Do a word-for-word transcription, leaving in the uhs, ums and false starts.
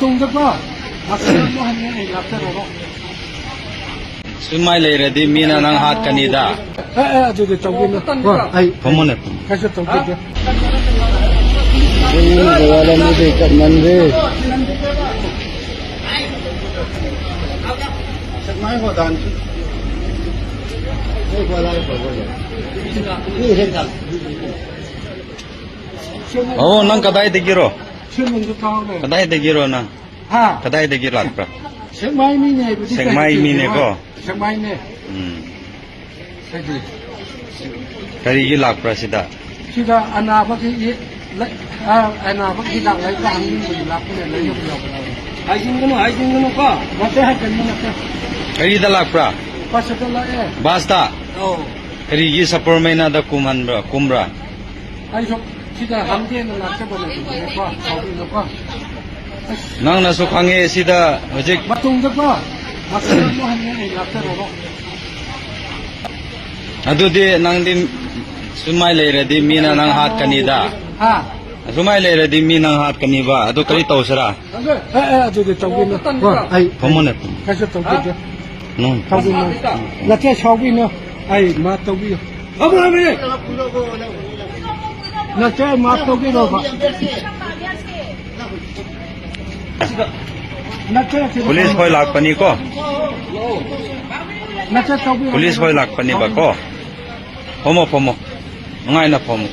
ꯇꯨꯡꯗꯀꯣ, ꯃꯁꯤꯗ ꯑꯃꯨꯛ ꯍꯟꯅ ꯑꯩ ꯂꯥꯛꯆꯔꯔꯣꯏ꯫ ꯁꯨꯃꯥꯏ ꯂꯩꯔꯗꯤ ꯃꯤꯅ ꯅꯪ ꯍꯥꯠꯀꯅꯤꯗ꯫ ꯑꯦ, ꯑꯦ, ꯑꯗꯨꯗꯤ ꯇꯧꯕꯤꯅꯨ꯫ ꯀꯣ, ꯑꯩ ꯐꯝꯃꯨꯅꯦ, ꯐꯝꯃꯨꯅꯦ꯫ ꯀꯩꯁꯨ ꯇꯧꯕꯤꯗꯦ꯫ ꯌꯨꯝꯗ ꯋꯥꯔꯝꯕꯗꯤ ꯀꯞꯃꯟꯗꯦ꯫ ꯑꯣ, ꯅꯪ ꯀꯗꯥꯏꯗꯒꯤꯔꯣ? ꯁꯤ ꯅꯨꯡꯗ ꯊꯥꯎꯅꯦ꯫ ꯀꯗꯥꯏꯗꯒꯤꯔꯣ ꯅꯪ? ꯍꯥ? ꯀꯗꯥꯏꯗꯒꯤ ꯂꯥꯛꯄ꯭ꯔꯥ? ꯁꯦꯛꯃꯥꯏ ꯃꯤꯅꯦ ꯍꯥꯏꯕꯗꯤ ꯁꯦꯛꯃꯥꯏ ꯀꯩꯗꯧꯒꯦ? ꯃꯤꯅꯦꯀꯣ? ꯁꯦꯛꯃꯥꯏꯅꯦ꯫ ꯎꯝ꯫ ꯀꯔꯤ? ꯀꯔꯤꯒꯤ ꯂꯥꯛꯄ꯭ꯔꯥ ꯁꯤꯗ? ꯁꯤꯗ ꯑꯅꯥꯕꯒꯤ ꯂꯩ-, ꯑ, ꯑꯅꯥꯕꯒꯤ ꯍꯤꯗꯥꯛ ꯂꯩꯕ ꯍꯪꯅꯤꯡꯕꯒꯤ ꯂꯥꯛꯄꯅꯦ, ꯂꯩꯕ ꯌꯥꯎꯕ꯭ꯔꯥ? ꯍꯥꯏꯖꯤꯟꯒꯅꯨ, ꯍꯥꯏꯖꯤꯟꯒꯅꯨꯀꯣ꯫ ꯅꯠꯇꯦ, ꯍꯥꯏꯖꯤꯟꯕ ꯅꯠꯇꯦ꯫ ꯀꯔꯤꯗ ꯂꯥꯛꯄ꯭ꯔꯥ? ꯕꯁꯇ ꯂꯥꯛꯑꯦ꯫ ꯕꯁꯇ? ꯑꯧ꯫ ꯀꯔꯤꯒꯤ ꯁꯄꯔꯃꯩꯅꯥꯗ ꯀꯨꯝꯍꯟꯕ꯭ꯔꯥ, ꯀꯨꯝꯕ꯭ꯔꯥ? ꯑꯩꯁꯨ ꯁꯤꯗ ꯍꯪꯒꯦꯅ ꯂꯥꯛꯆꯕꯅꯦ, ꯀꯣ, ꯁꯥꯎꯕꯤꯅꯨꯀꯣ꯫ ꯑꯁ꯫ ꯅꯪꯅꯁꯨ ꯈꯪꯉꯦ ꯁꯤꯗ ꯍꯧꯖꯤꯛ꯫ ꯃꯇꯨꯡꯗꯀꯣ, ꯃꯇꯨꯡꯗ ꯑꯃꯨꯛ ꯍꯟꯅ ꯑꯩ ꯂꯥꯛꯆꯔꯔꯣꯏ꯫ ꯑꯗꯨꯗꯤ ꯅꯪꯗꯤ ꯁꯨꯃꯥꯏ ꯂꯩꯔꯗꯤ ꯃꯤꯅ ꯅꯪ ꯍꯥꯠꯀꯅꯤꯗ꯫ ꯍꯥ? ꯑꯁꯨꯃꯥꯏ ꯂꯩꯔꯗꯤ ꯃꯤ ꯅꯪ ꯍꯥꯠꯀꯅꯤꯕ꯫ ꯑꯗꯨ ꯀꯔꯤ ꯇꯧꯁꯤꯔꯥ? ꯑꯦ, ꯑꯦ, ꯑꯗꯨꯗꯤ ꯇꯧꯕꯤꯅꯨ꯫ ꯀꯣ, ꯑꯩ ꯐꯝꯃꯨꯅꯦ꯫ ꯀꯩꯁꯨ ꯇꯧꯕꯤꯗꯦ꯫ ꯅꯣ꯫ ꯇꯧꯕꯤꯅꯨ꯫ ꯅꯠꯇꯦ, ꯁꯥꯎꯕꯤꯅꯨ꯫ ꯑꯩ ꯃꯥ ꯇꯧꯕꯤꯌꯨ꯫ ꯅꯠꯇꯦ, ꯃꯥ ꯇꯧꯕꯤꯅꯣꯕ꯫ ꯅꯠꯇꯦ, ꯁꯤꯗ ꯄꯨꯂꯤꯁ ꯈꯣꯏ ꯂꯥꯛꯄꯅꯤꯀꯣ꯫ ꯅꯠꯇꯦ, ꯇꯧꯕꯤꯌꯨ꯫ ꯄꯨꯂꯤꯁ ꯈꯣꯏ ꯂꯥꯛꯄꯅꯦꯕꯀꯣ꯫ ꯐꯝꯃꯣ, ꯐꯝꯃꯣ꯫ ꯅꯨꯡꯉꯥꯏꯅ ꯐꯝꯃꯣ꯫